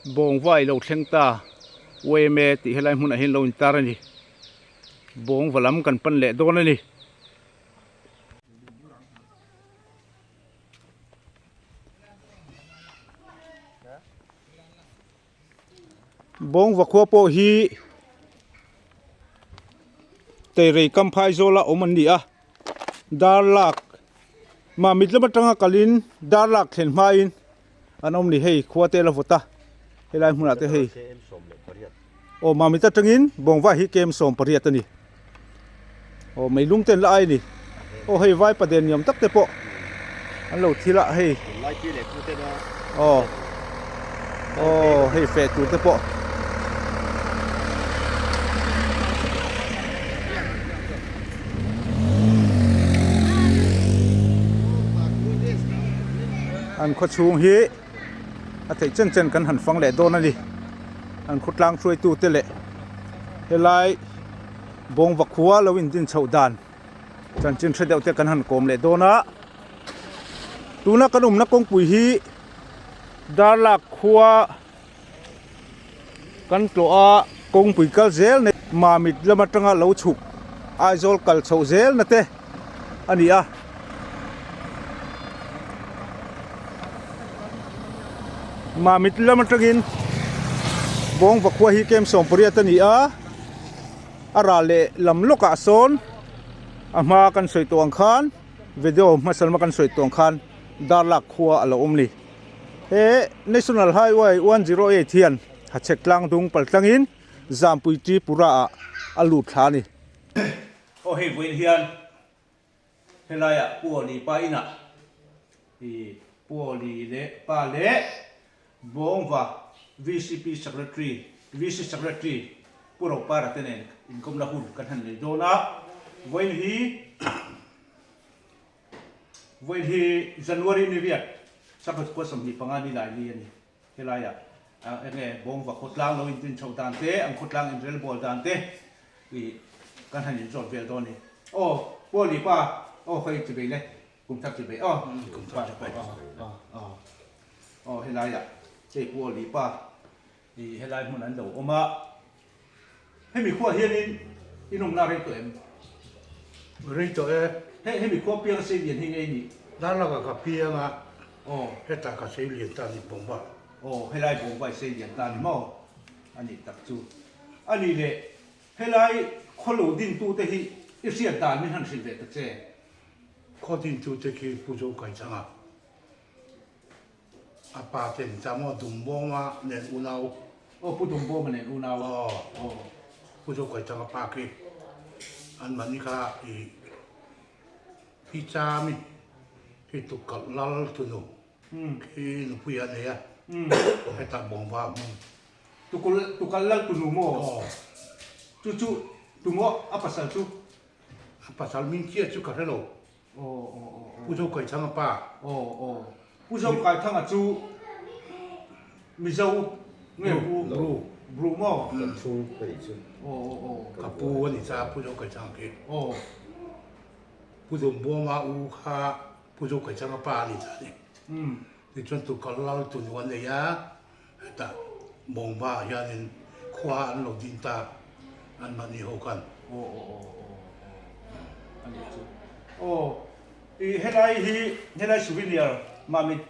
Bawngva ilo thleng ta yma tih helai hmunah hian lo intar a ni. Bawngva lam kan pan leh dawn a ni. Bawngva khua pawh hi Teirei kam phai zawla awm an ni a, dar lak Mamit lam atanga kalin dar lak thlen hmain an awm ni hei khua te la vawt a helai hmunah te hei aw Mamit atangin Bawngva hi kem 18 a ni aw meilum te an la ai a ni aw hei vai paden ni awm tak te pawh an lo thil a hei aw aw hei feh tur te pawh an khaw chhung hi a theih chen chen kan han fang leh dawn a ni an khawtlang hruaitu te leh helai bawngva khua lo indin chhoh dan chanchin hre deuh te kan han kawm leh dawn a tuna kan awmna kawngpui hi Darlak khua kan tlawh a kawngpui kal zel nei Mamit lam atanga lo chhuk Aizawl kal chhoh zel na te a ni a. Mamit lam atangin Bawngva khua hi kem 18 a ni a, a ral leh lam lawkah sawn a hma kan sawi tawh ang khan video hmasa lama kan sawi tawh ang khan Darlak khua a lo awm ni. He National Highway 108 hian Hachhek tlang dung pal tlangin Zampui Tripura ah a lut thla a ni. Aw hei vawiin hian Helaiah Pu Awli pa inah i Pu Awli leh pa leh Bawngva vcp Secretary, VC Secretary Pu Ropara te nen inkawmna hun kan han nei dawn a. Vawiin hi Vawiin hi January ni riat Sakhaw khua 25 ni lai ni a ni. Helaiah eng nge Bawngva khawtlang lo intin chhoh dan te, an khawtlang inrel bawl dan te i kan han inzawt vel dawn a ni. Aw Pu Awli pa, aw khawi chi bei le, kum thar chi bei aw. Kum thar chi bei aw. Aw helaiah hei Pu Awli pa i helai hmun an lo awm a. Hemi khua hianin in awmna rei tawh em? Rei tawh e. Hei hemi khua piang sei lian hi ngei ni? Darlak ah ka piang a, aw hetah ka sei lian ta ni Bawngva. Aw helai Bawngva i sei lian ta ni maw? A nih tak chu. A nih leh helai khaw lo dintu te hi i hriat dan min han hrilh ve ta che. Khaw dintu te khi Pu Zo Kaichanga. A pa te ni ta maw Dumbawma nen unau. Aw Pu Dumbawma nen unau. Aw Pu Zokaithang a pa khi an mahni kha i hi chami hi tukkalh lal tunu khi nupui a nei a hetah bawngva a hmung. Tukul tukalh lal tunu maw? Aw. Chu chu tumaw a pasal chu? A pasal min chiah chu ka hre lo. Pu Zokaithanga pa. Aw aw. Pu Zokaithanga chu Mizo nge Pu Bru. Bru maw? Kan chhung ka nih chu. Aw aw aw. Ka pu a ni cha Pu Zokaithanga khi. Aw. Pu Zombuama u kha Pu Zokaithanga pa a ni cha ni. Tichuan tukal lal tunu an nei a, hetah Bawngva ah hianin khua an lo din ta anmahni ho khan. Aw aw aw aw a nih chu. Aw i helai hi helai souvenir Mamit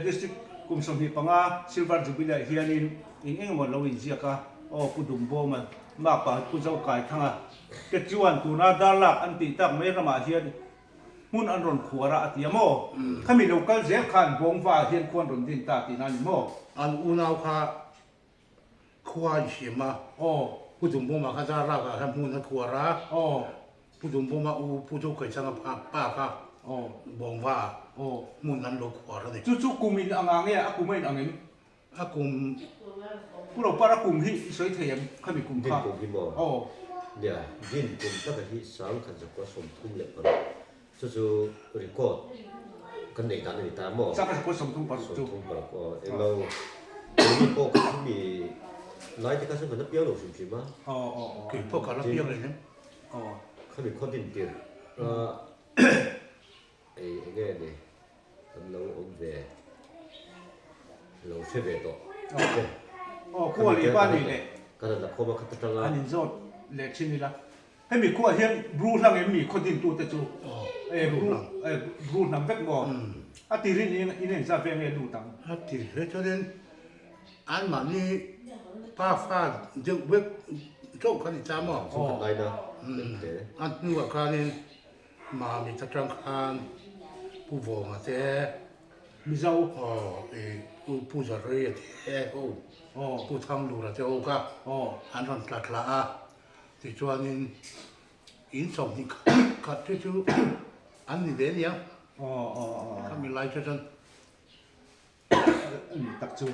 District kum 25 Silver Jubilee ah hianin eng eng emaw lo inziak a, aw Pu Dumbawma makpa Pu Zokaithanga te chuan tuna Darlak an tih tak mai ramah hian Hmun an rawn khuar a a ti a maw? Khami lo kal zel khan Bawngva ah hian khuan rawn din ta tihna a ni maw? An unau kha khua an hrim a. Aw. Pu Dumbawma kha Zarlak ah khan hmun an khuar a. Aw. Pu Dumbawma u Pu Zokaihchanga pa kha Aw. Bawngva ah Aw. hmun an lo khuar a ni. Chu chu kum in anga nge a kum a in ang em? A kum. Pu Ropara kum hi i sawi thei em khami kum kha? Din kum hi maw? Aw. Nia, din kum taka hi 1936 chu chu record kan neih dan a ni ta maw? 1936 chu. 36 aw, englo keini pawh kha khami lai te kha chuan kan la piang lo hrim hrim a. Aw aw aw. Kei pawh ka la piang reng em? Aw. Khami khaw din tirh a Ei enge ni kan lo awm ve lo hre ve tawh. Aw khua leh pa nei leh. Kan han la khawm a khat atanga. Han inzawt leh thin ila. Hemi khuaah hian Bru hlang em mi khaw dintute chu e Bru e Bru hnam vek maw? A tirin in in engzat vel nge lut ang? A ti hle chuanin anmahni pa fa deuh vek chauh kha ni ta maw? Chu kan ngaina hle. A hnuah khanin Mami ta tang khan Pu Vawnga te Mizo aw i Pu Pu Zarei te ho Pu Thanglura te ho kha an rawn tla thla a. Tichuanin in 20 khat te chu an ni ve nia. Khami lai chu chuan a ni tak chu.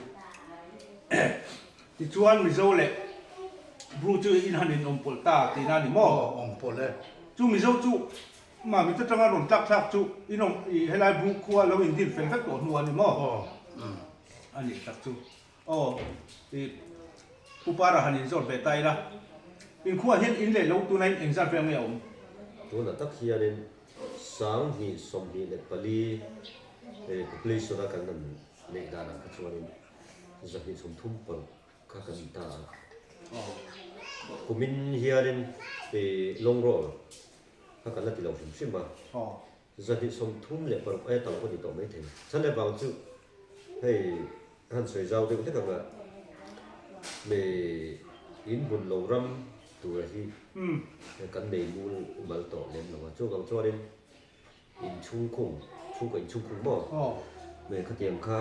Tichuan Mizo leh Bru chu in han in awm pawlh ta tihna a ni maw? Aw awm pawlh e. Chu Mizo chu mah mit atanga rawn tlak thlak chu in awm helai Bru khua lo in din fel vek tawh hnu a ni maw? Aw a ni tak chu. Aw, i Pu Para han inzawt ve ta ila, inkhuah hian in leh lo tuna in engzat vel nge a awm? Tunah tak hianin 2024 population a kan han neih danah kha chuanin 230 pawlh kha kan ni ta a. Kumin hianin long roll kha kan la ti lo hrim hrim a. 236 aia tam pawh ni tawh maithei. Chhan leh vang chu hei han sawi zau deuh hlek ang a, me in hmun lo ram tura hi kan nei mul mal tawh lem lo a, chuvang chuanin inchhungkhung, chhungkaw inchhungkhung maw? Me khatiang kha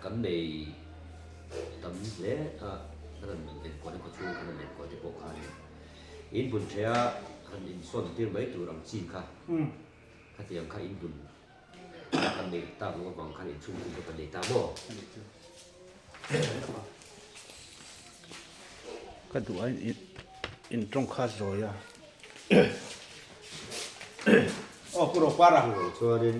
kan nei tam hle a, kan han enkawl a khawchhung kan han enkawl te pawh khanin in hmun theia han insawn tir mai tur ang chi kha khatiang kha in hmun kan nei tak loh avang khan inchhungkhung pawh kan nei ta maw? Ka duh a in tawng kha zawi a. Aw Pu Ropara. Chuanin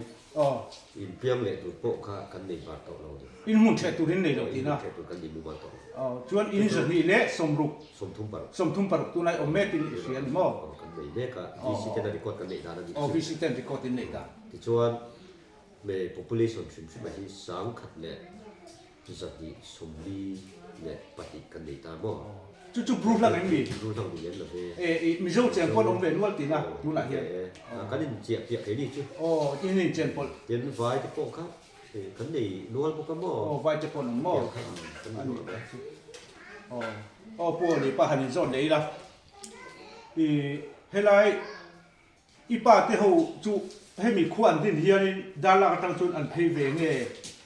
Inpiang leh tur pawh kha kan nei bar tawh lo ni. In hmun ṭheh tur in nei lo tihna. In hmun ṭheh tur kan nei mumal tawh lo. Aw, chuan in 260. 36. 36 tunlai awm mekin i hria ni maw? Aw, kan nei mek a, VC ten a record kan neih dan a nih chu. Aw, VC ten record in neih dan. Tichuan, me population hrim hrim a hi 1124 kan nei ta maw? Chu chu Bru hlang em mi? Bru hlang ni lem lo ve. E, i Mizo cheng pawh an awm ve nual tihna tunah hian. E, kan inchiah piah thei ni chu. Aw, in inchen pawlh. Tin, vai te pawh kha kan nei nual bawk a maw? Aw, vai te pawh an awm maw? Kan nei nual bawk. Aw, aw Pu Awli pa han inzawt leh ila. I helai I pa te ho chu hemi khua an din hianin Darlak atang chuan an phei ve nge?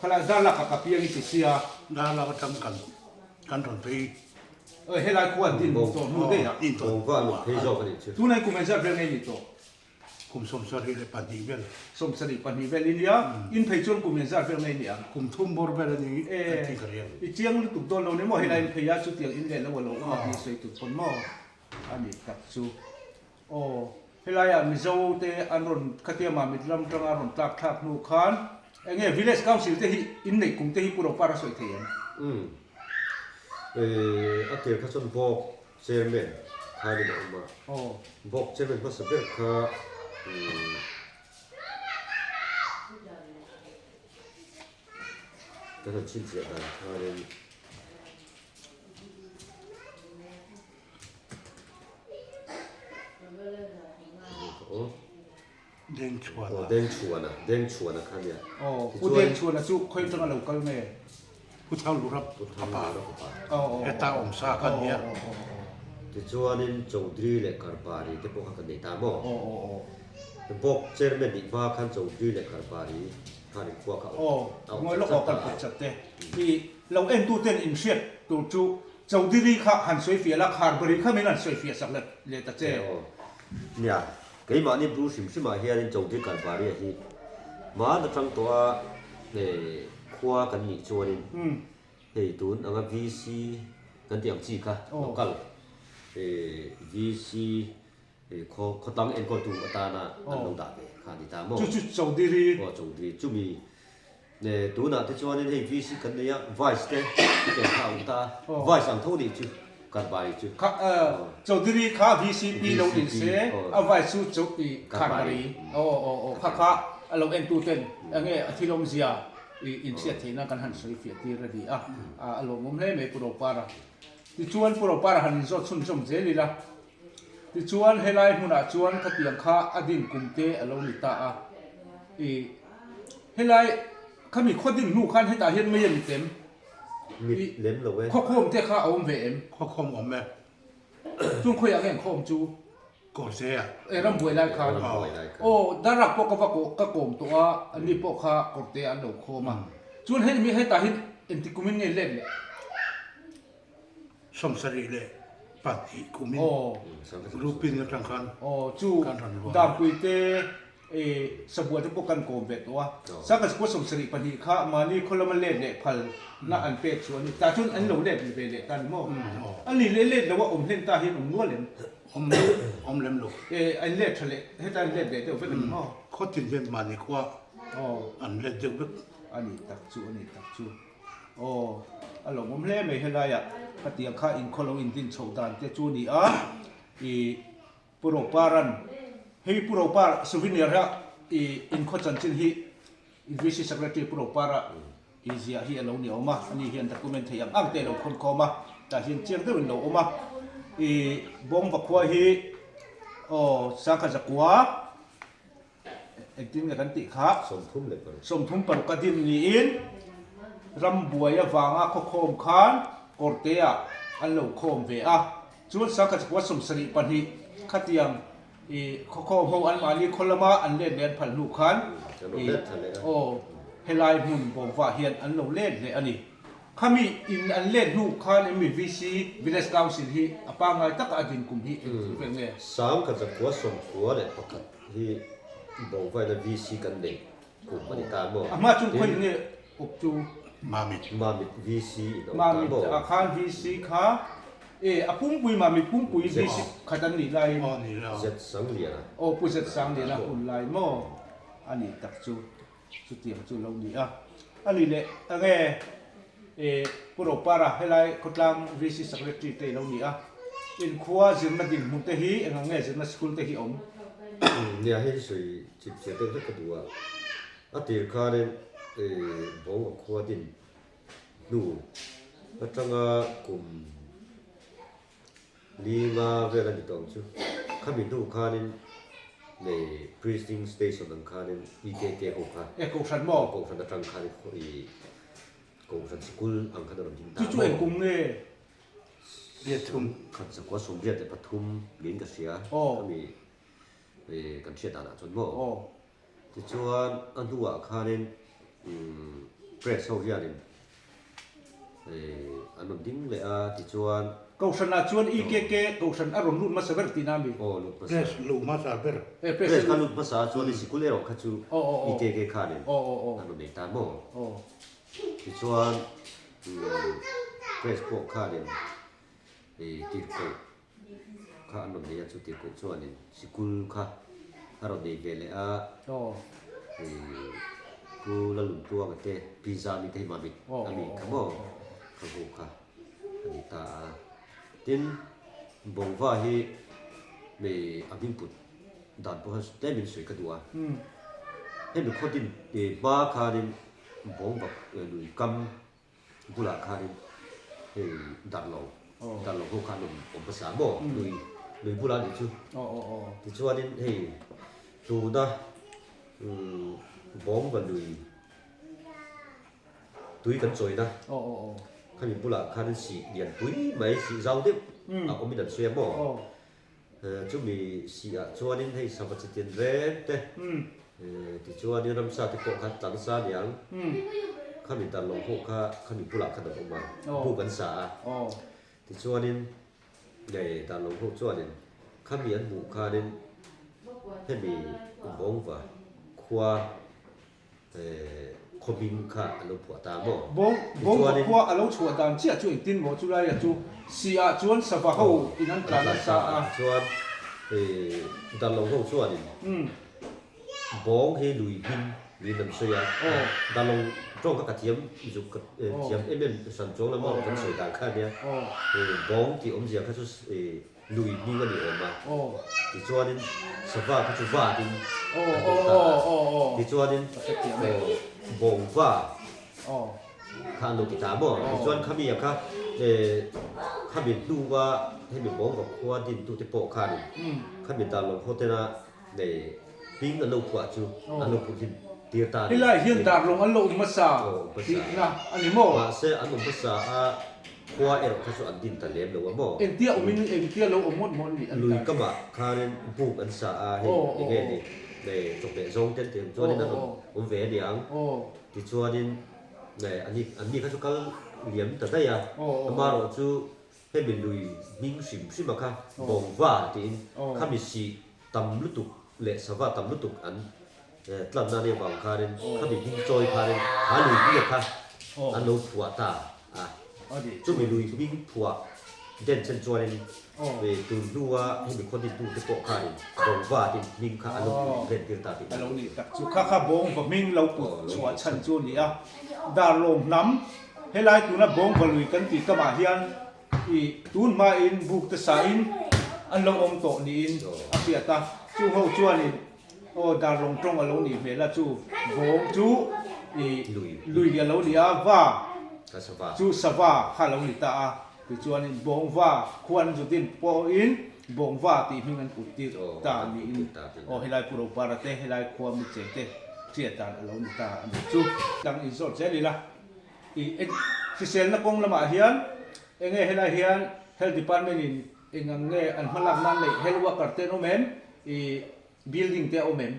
Khalai Darlak ah ka piang i ti sia. Darlak atang kan kan rawn phei. Awi helai khua an din tawh hnu daih ah. Din tawh hnu ah. Phei zawk a nih chu. Tunah kum engzat vel nge i nih tawh? Kum 74 vel. 72 vel i nia. In phei chuan kum engzat vel nge i nih ang? Kum thum bawr vel a ni kan tih ka ria. I chiang lutuk dawn lo ni maw helai in phei a chutiang in leh lo a lo awm a tih sawi tut pawn maw a nih tak chu. Aw, helaiah Mizo te an rawn khatia Mamit lam tanga rawn tlak thlak hnu khan eng nge Village Council te hi inneih kum te hi Pu Ropar a sawi thei em? Umm. Eh, a tir kha chuan Bawk Chairman khanin a awm a. Aw. Bawk Chairman hmasa ber kha umm. Kan han chhinchhiah dan khanin. Dengchhuana Dengchhuana kha nia. Aw Pu Dengchhuana chu khawi atanga lo kal nge? Pu Thanglura fapa heta awm sa kha nia. Tichuanin Chaudhry leh Karbari te pawh kha kan nei ta maw? Bawk chairman nih hma khan Chaudhry leh Karbari khan in khua kha a awm Aw ngawi lawk aw kan pawt chat te. I lo entuten inhriat tur chu Chaudhary kha han sawi fiah la, Kharbari kha min han sawi fiah sak leh ta che. Aw. Nia, keimahni Bru hrim hrimah hianin Chaudhary Karbari-a hi hmaan atang tawha khua kan nih chuanin hei tun anga VC kan tih ang chi kha local VC khawtlang enkawltu atana an lo dah ve kha a ni ta maw? Chu chu Chaudhary. Aw Chaudhary chumi Tunah te chuanin hei VC kan nei a, Vice te chutiang kha a awm ta a, Vice ang tho nih chu Karbari chu. Kha Chaudhary kha VCP lo in se, a Vice chu Chau i Karbari. Aw aw aw kha kha a lo entu ten enge a thil awmzia. I inchhiat theih nan kan han sawi fiah tir a ni a, a lawmawm hle mai Pu Ropara. Tichuan Pu Ropara han inzawt chhunzawm zel ila, tichuan helai hmunah chuan khatiang kha a din kum te a lo ni ta a. I helai khami khaw din hnu khan hetah hian mei a mit em? Mit lem lo e. Khawkhawm te kha a awm ve em? Khawkhawm awm e. Chung khawiah nge khawm chu? Kawrte a. E rambuai lai khan. Rambuai lai khan. Aw Darak pawh ka va kawh ka kawm tawh a, anni pawh kha kawrte an lo khawm a. Chuan hei mi hetah hian engti kumin nge let leh? 72 kumin Rupin atang khan Aw chu Darpui te e Sabual te pawh kan kawm ve tawh a. Sangha Sakua 72 kha mahni khaw lama let leh phal na an pek chu a ni. Tah chuan an lo let ve leh ta ni maw? A ni leh let lo a awm hlen ta hian awm nual em? Awm awm lem lo. E an let tha leh heta an let leh deuh vek a ni maw? Khaw tin hian mahni khua an let deuh vek. A ni tak chu a ni tak chu. Aw a lawmawm hle mai helaiah khatiang kha inkhaw lo indin chhoh dan te chu a ni a. I Pu Roparan hei Pu Ropar souvenir hi i inkhaw chanchin hi VC Secretary Pu Ropara I ziah hi a lo ni awm a, ani hian document thei ang ang te a lo khawn khawm a, tah hian chiang deuhin lo awm a. I Bawngva khua hi aw Sangha Zakua engtin nge kan tih kha? 34. 36 a din niin rambuai avanga khawkhawm khan Kawrtea an lo khawm ve a, chuan Sangha Zakua 72 khatiang I khawkhawm ho an mahni khaw lama an let leh an phal hnu khan i aw helai hmun bawngvah hian an lo let leh a ni. Khami in an let hnu khan em mi VC, Village Council, hi a pangngai taka a din kum hi engtin vel nge? 1991 hi bawngvaina VC kan nei kum a ni ta maw? A hma chung khawi nge awp chu? Mamit. Mamit VC in a awm ta maw? Mamit ah khan VC kha E, a pumpui mah mi pumpui VC khat an nih laiin. Aw ni lo. Zet Sangliana. Aw Pu Zet Sangliana hun lai maw a nih tak chu chutiang chu lo ni a. A nih leh enge e Pu Ropara helai khawtlang VC Secretary te i lo ni a. Inkhua zirna dinhmun te hi eng ang nge zirna school te hi awm? Nia hei hi sawi chip chiah deuh vek ka duh a. A tir khanin e bawng a khua din Hnu atanga kum li nga vel a ni tawh ang chu. Khami hnu khanin nei Preaching Station ang khanin EKK ho kha. E Kohhran maw? Kohhran atang khanin i Kohhran sikul ang khan a rawn ding ta maw? Chu chu eng kum nge? Riat thum. 1983 niin ka hria. Khami kan hriat danah chuan maw? Tichuan a hnuah khanin press ho hianin an rawn ding leh a, tichuan. Kohhranah chuan EKK Kohhran a rawn lut hmasa ber tihna a mi? Aw lut hmasa. Press luh hmasa ber. Press kha lut hmasa a chuan i sikul erawh kha chu EKK khanin an rawn nei ta maw? Tichuan press pawh khanin tirhkoh kha an rawn nei a, chuti koh chuanin sikul kha a rawn nei ve leh a, Pu Laluntuanga te Pi Zami te hi Mamit a mi kha maw kha ho kha a ni ta a. Tin, Bawngva hi hei a hmingput dan pawh hian tlemin sawi ka duh a, hemi khawtin hma khanin Bawngva lui kam bulah khanin hei darlo darlo ho kha an awm awm hmasa maw lui lui bulah anih chu tichuanin hei tuna umm bawngva lui tui kan chawina khami bulah khanin sih lian pui mai sih zau deuh a awmin an sawi a maw. Chumi sih ah chuanin hei sava chi tin reng te tichuanin ramsa te pawh kha tlang sa aniang khami darlawng ho kha khami bulah khan an awm a buk an sa a tichuanin darlawng ho chuanin khami an hmuh khanin hemi bawngva khua Khaw hming kha a lo phuah ta maw? Bawng bawng khua a lo chhuah dan chiah chu engtin maw chu laia chu si ah chuan sava ho in an tlan nasa a. Chuan Darlo ho chuanin bawng hi lui hming niin an sawi a, Darlo tawng kha ka thiam zuk ka thiam em em hran chuang lo maw kan sawi dan kha ania bawng tih awmzia kha chu Lui hming a ni awm a, tichuanin sava kha chu vatin an ti ta a, tichuanin bawngva. Kha an lo ti ta maw? Tichuan khami a kha khami hnua hemi bawngva khua dintute pawh khanin khami Darlawng ho tena nei hming an lo phuah chu an lo put hlim tir ta a ni. Helai hian Darlawng an lo awm hmasa tihna a ni maw? Mahse an awm hmasa a khua erawh kha chu an din ta lem lo a maw? Engtia awmin engtia lo awm ngawt maw an nih an ta? Lui kamah khanin buk an sa a hei enge ni nei chawhmeh zawng ten tih ang chuanin an awm ve a niang. Tichuanin an ni kha chu kal liam ta daih a, amaherawh chu hemi lui hming hrim hrim a kha Bawngva tiin khami sih tam lutuk leh sava tam lutuk an tlanna ania vang khanin khami hming chawi khanin kha lui hming a kha an lo phuah ta a, chumi lui hming phuah den chen chuanin tun hnua hemi khaw dintu te pawh khanin Bawngva tiin hming kha an lo put ren tir ta tih a lo ni tak chu. Kha kha Bawngva hming lo put chhuah chhan chu a ni a, Darlawm hnam helai tuna Bawngva lui kan tih kamah hian i tun hmain buk te sain an lo awm tawh niin a hriat a, chung ho chuanin aw Darlawng tawng a lo nih hmel a, chu Bawng chu i lui a lo ni a, va chu sava kha a lo ni ta a. Tichuanin Bawngva khuan Zudin pawhin Bawngva tih hming an put tir ta niin aw helai Pu Ropara te helai khua mi cheng te hriat dan a lo ni ta a nih chu. Tang in zawt zel ila i hriselna kawng lamah hian enge helai hian Health Department in eng ang nge an hmalak nan leh Health Worker te an awm em i building te a awm em?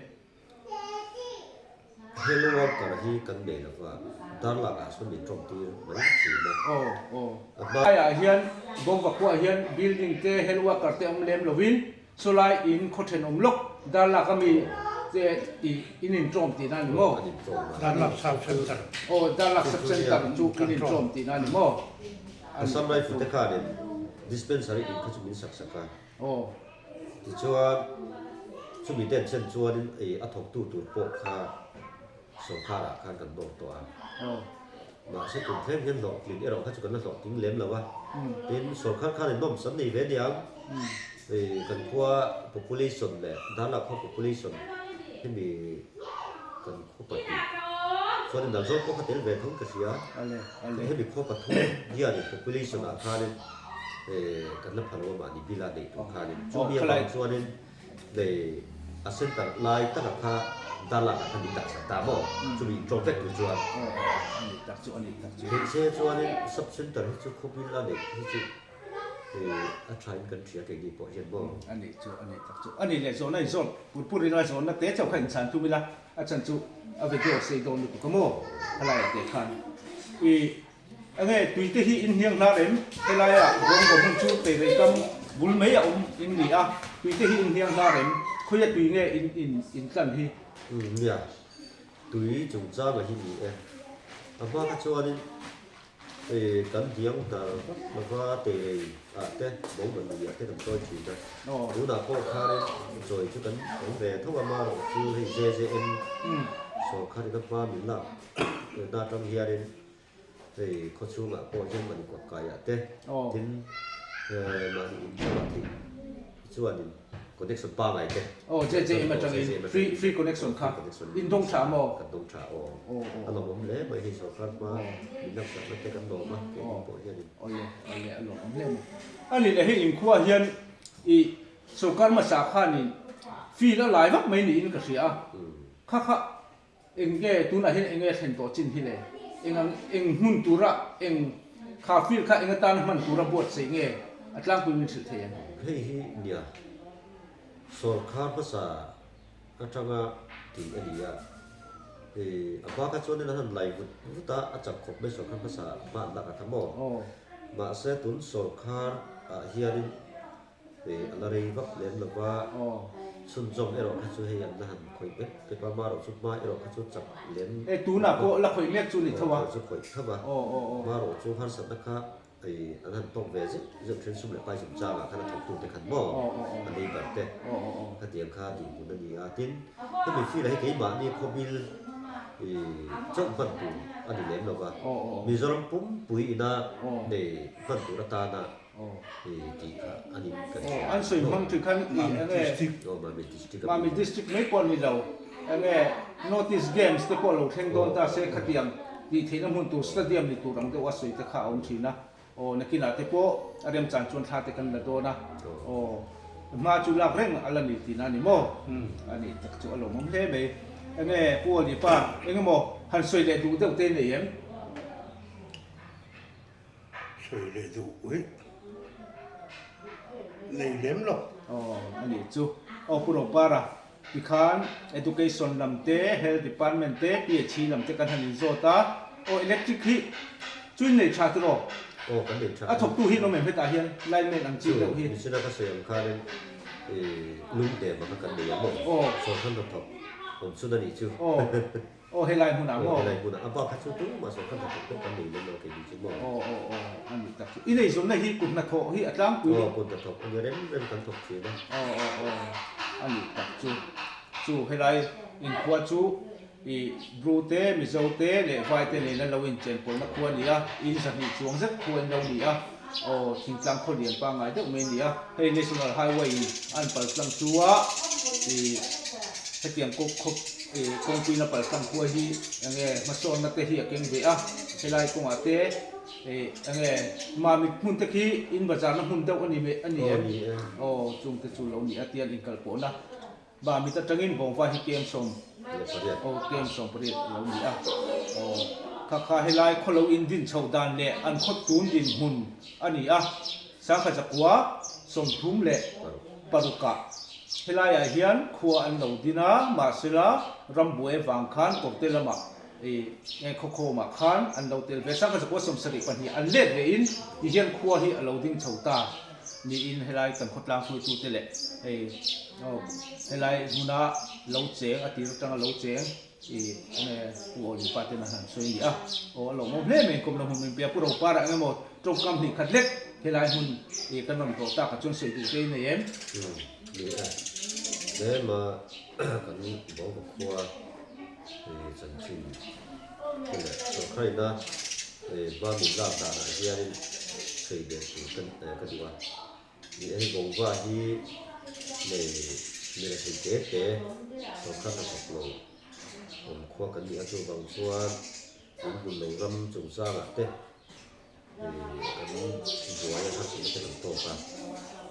Hello worker hi kan nei lo va, darlak ah sawn min tawng tir mai thin a. Aw aw. Laiah hian Bawngva khuaah hian building te hello worker te awm lem lovin sawlai in khaw thenawm lawk darlak ami te i in intawm tihna a ni maw? An intawm a. Darlak sub center. Aw darlak sub center chu in intawm tihna a ni maw? Assam Rifle te khanin dispensary in kha chu min sak sak a. Aw. Tichuan, chumi den chen chuanin ei a thawktu tur pawh kha sawrkharah khan kan nawr tawh a. Aw. Mahse tum thleng hian hlawhtlin erawh kha chu kan la hlawhtling lem lo a. Tin, sawrkhar khan in nawmsam nei ve aniang. Ei kan khua population leh Darlak khua population hemi kan khaw pahnih chuanin Nalzawl pawh kha tel ve tho ka hria. Hemi khaw pathum hianin population ah khanin kan la phalo a mahni bill a neih tur khanin chumi avang chuanin nei a center lai taka kha darlak ah khan min dah sak ta maw chumi inṭawm vek tur chuan theih se chuanin sub center hi chu khaw bill a neih hi chu a tha in kan hria keini pawh hian maw. A nih chu a nih tak chu a nih leh zawhna in zawt pur pur ila zawhna te chauh kha inchhan tum ila a chan chu a video sei dawn lutuk a maw helaiah te khan i Enge tui te hi in hniang hnar em? Helaia bawngbaw hmun chu teirei kam bul mai a awm in ni a, tui te hi in hniang hnar em? Khawia tui nge in in in tlan hi? Umm nia, tui chungchanga hi ni e. A hma kha chuanin eh kan hniang hnar vak lova teirei ah te bawngbaw lui ah te kan chawi thin a. Tunah pawh khanin chawi chu kan awm ve tho a, marawh chu hei JJM sawrkharin a hma min lak na atang hianin Hei khaw chhungah pawh hian mahni kawt kaiah te tin mahni in chungah theih chuanin connection pangai te Aw JJM atangin free free connection kha in dawng tha maw? Kan dawng tha aw. A lawmawm hle mai hei sorkar hma min laksak na te kan lawm a keini pawh hianin. Awle awle a lawmawm hle mai. A nih leh hei inkhua hian i sorkar hmasa khanin field a lai vak mai niin ka hria a kha kha Eng nge tunah hian eng nge thlen tawh chin hi le? Eng ang eng hmun tura eng kha field kha eng atana hman tura buatsaih nge a tlangpui min hrilh thei ang? Hei hi nia sawrkhar hmasa atanga tih a ni a, i a hma kha chuanin an han lai vut vut a, a chak khawp mai sawrkhar hmasa hma an lak a tha maw? Mahse tun sawrkhar ah hianin Hei a la rei vak lem lo va, chhunzawm erawh kha chu hei an la han khawih mek mek a, marawh chu hma erawh kha chu chak lem Hei tunah pawh la khawih mek chu ni tho a. Chu khawih tho a, marawh chu harsatna kha hei an han tawk ve zeuh zeuh then sum leh pai chungchangah khan a thawktute khan maw a neighbour te khatiang kha tihhmun a ni a, tin hemi field ah hi keimahni khawbil chauh hman tur a ni lem lo va, Mizoram pumpui ina nei hman tur atana An sawi hmang tih khan i enge Mami district mai pawh a ni lo enge North East Games te pawh lo thleng dawn ta se khatiang. tih theihna hmun tur stadium ni tur ang deuh a sawi te kha a awm thin a. Aw nakinah te pawh a remchan chuan thla te kan la dawn a, aw hma chu lak reng a la ni tihna a ni maw? A nih tak chu a lawmawm hle mai. Enge Pu Awli pa eng emaw han sawi leh duh deuh te nei em? Sawi leh duh hi nei lem lo. Aw a nih chu. Aw Pu Ropara tikhan Education lam te, Health Department te, PHE lam te kan han inzawt a, aw electric hi chu in nei tha tiraw? Aw kan nei tha. A thawktu hi an awm em hetah hian lineman ang chi deuh hi? Chu nichina ka sawi ang khanin lungdem a kha kan nei a maw? Aw. Sawrkhan hnathawk awm chhun a nih chu. Aw. Aw helai hmunah maw? Aw helai hmunah a bak kha chu tumah sawrkhan hnathawk pawh kan nei lem lo kei ni chu maw? Aw aw aw a nih tak chu. I neizawnna hi kut hnathawh hi a tlangpui. Aw kut hnathawk a ni rem rem kan thawk thin a. Aw aw aw a nih tak chu. Chu helai inkhua chu i Bru te, Mizo te leh Vai te nena lo inchenpawlhna khua a ni a, in zahnih chuang zet khua in lo ni a. Aw thingtlang khaw lian pangngai deuh mai a ni a, hei National Highway in an pal tlang chu a ih hetiang kawng khawp ih kawngpuiin a pal tlang khua hi enge hmasawnna te hi a keng ve a, helai kawngah te ih enge Mamit hmun te khi in bazarna hmun deuh a ni a ni em? Aw chung te chu lo ni a tian inkalpawhna. Mamit atangin Bawngva hi Kemsawm aw Kemsawm pariat a lo ni a. Aw kha kha helai khaw lo in din chhoh dan leh an khaw tun din hmun a ni a. Sangha zakua 30 leh parukah helaiah hian khua an lo din a, mahsela rambuai vang khan kawrte lamah ih khawkhawmah khan an lo tel ve. Sangha zakua 72 an let vehin tihian khua hi a lo ding chho ta. Niin helai kan khawtlang hruaitute leh hei aw helai hmuna lo cheng a tir atanga lo cheng ih enge Pu Awlipa ten an han sawi a ni a, aw a lawmawm hle mai inkawmna hmun min pe a, Pu Roparah eng emaw tawngkam hnih khat lek helai hmun ih kan rawn tlawh tak ah chuan sawi duh te i nei em? Umm ni e, tlema kan bawngkaw khua ih chanchin te leh sawrkharina hma min lak danah hianin sawi leh tur ka ka duh a. Ni hei Bawngva hi nei mi rethei te te sawrkar hnathawk lo awm khua kan ni a, chuvang chuan in hmun lo ram chungchangah te kan buai a harsatna te kan tawk a.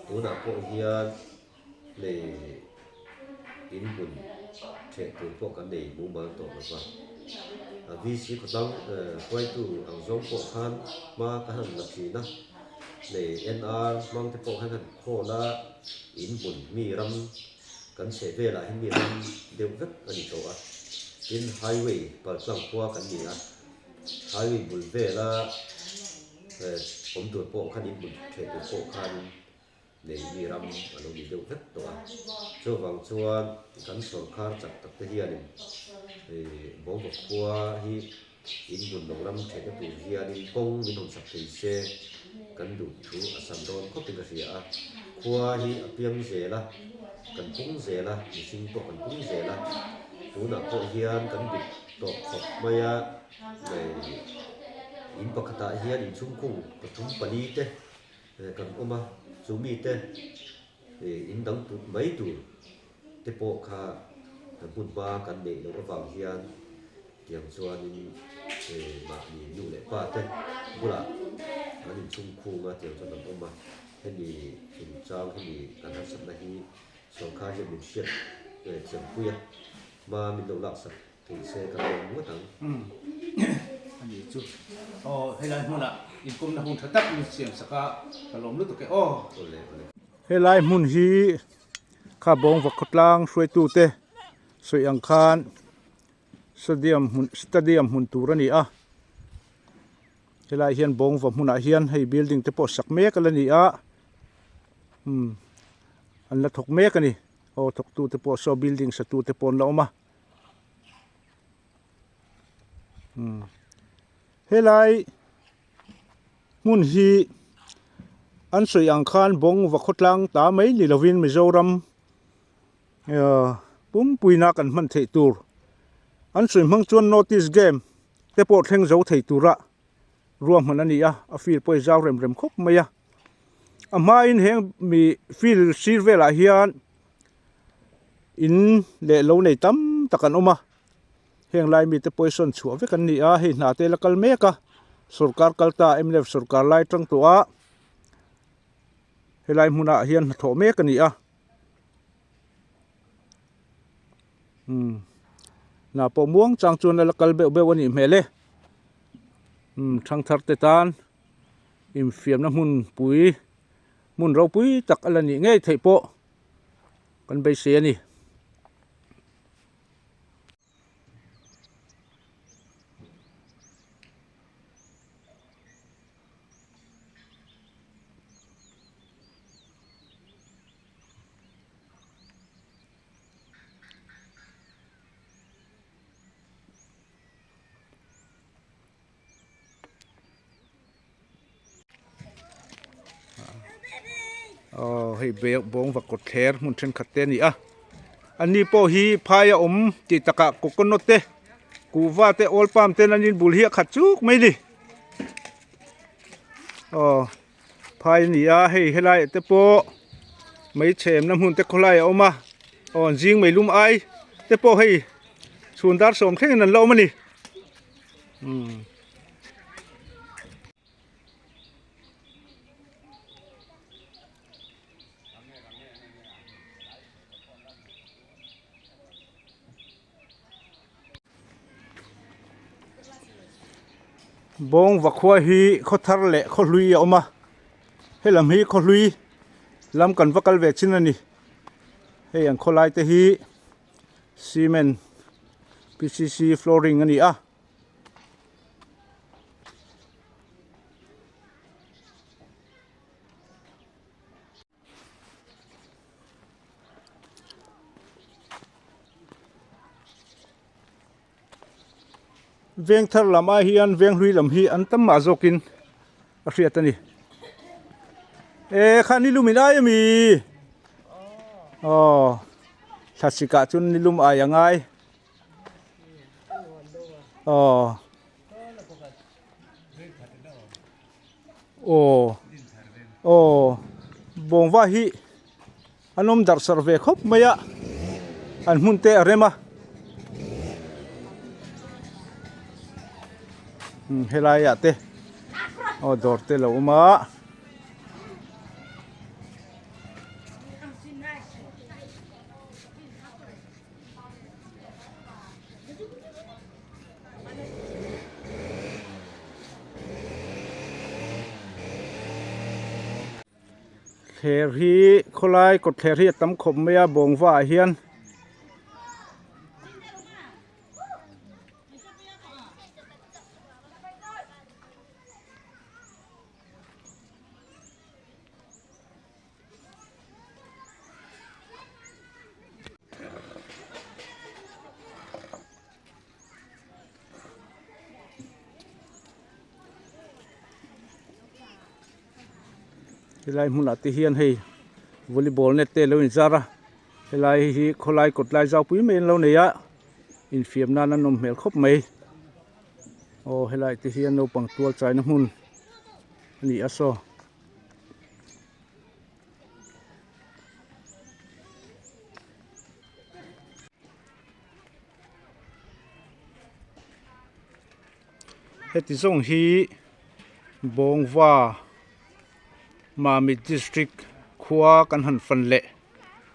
Tunah pawh hian Nei in hmun theh tur pawh kan nei mumal tawh lo va. A VC khawtlang hruaitu ang zawng pawh khan hma ka han la thin a, nei NR hmang te pawh khan han khawl a, in hmun mi ram kan chheh velah hi mi ram deuh vek a ni tawh a. Tin, highway paltlang khua kan ni a, highway bul vela awm tur pawh khan in hmun theh tur pawh khanin Nei mi ram a lo ni deuh vek tawh a, chuvang chuan kan sawrkar chak tak te hianin Bawngkaw khua hi in hmun lo ram theihna tur hianin kawng min hawn sak thei se kan duh thu a sam dawn khawpin ka hria a, khua hi a piang zel a, kan pung zel a, mihring pawh kan pung zel a, tunah pawh hian kan bit tawh khawp mai a, in pakhatah hian inchhungkhung pathum pali te Kan awm a, chu mite in dang tut mai tur te pawh kha hmun hma kan neih loh avang hian tiang chuanin mahni nu leh pa te bulah an inchhung khung a tiang chuan kan awm a, hemi chungchang hemi kan harsatna hi sawrkar hian min hriat thiampui a, hma min lo laksak Thei se ka lawm ngawt ang. Umm a ni chu. Aw helai hmunah inkawmna hun tha tak min siam sak a, ka lawm lutuk e aw. Awle awle. Helai hmun hi kha Bawngva khawtlang hruaitute sawi ang khan stadium hmun stadium hmun tur a ni a, helai hian Bawngva hmunah hian hei building te pawh sak mek a la ni a, umm an la thawk mek a ni aw thawktute pawh saw building satute pawh an la awm a. Helai hmun hi an sawi ang khan bawng va khawtlang ta mai ni lovin Mizoram pumpuina kan hman theih tur an sawi hmang chuan North East game te pawh thleng zo thei tura ruahman a ni a, a field pawh hi zau rem rem khawp mai a, a hmain heng mi field sir velah hian. In leh lo nei tam tak an awm a. Heng lai mite pawh hi sawn chhuah vek an ni a, hei hna te la kal mek a, sorkar kal ta mnf sorkar lai tang tawh a, helai hmunah hian hnathawh mek a ni a. Umm hna pawh muang chang chuan a la kal beuh beuh a nih hmel e. Umm thangthar te tan infiamna hmun pui hmun ropui tak a la nih ngei theih pawh kan beisei a ni. Aw hei bawng va kawt thler hmun thenkhat te a ni a an ni pawh hi phai a awm tih takah coconut te kuhva te oil palm ten an inbul hi a khat chuk mai a ni aw. Phai a ni a hei helai ah te pawh mai chhemna hmun te khawlai a awm a aw an zing mai lum ai te pawh hei chhun dar sawm thlengin an la awm a ni umm. Bawng vakhua hi khaw thar leh khaw hlui a awm a helam hi khaw hlui lam kan va kal ve chin a ni hei an khawlai te hi cement P C C flooring a ni a. Veng thar lam ai hian veng hlui lam hi an tam mah zawkin a hriat a ni. E kha ni lum in ai ami? Aw thlasik ah chuan ni lum ai a ngai. Aw. Aw aw bawngva hi an awm darh sarh ve khawp mai a an hmun te a rem a umm helai ah te aw dawr te lo awm a. Thler hi khawlai kawt thler hi a tam khawp mai a bawngva ah hian. Helai hmunah te hian hei volleyball net te alo inzar a helai hi khawlai kawt lai zau pui mai an lo nei a infiam nan a nawm hmel khawp mai aw helai te hian naupang tual chaina hmun a ni a saw. Heti zawng hi Bawngva Mamit District khua kan han fan leh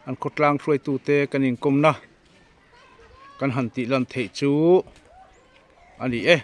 an khawtlang hruaitute kan inkawmna kan han tih lan theih chu a ni e.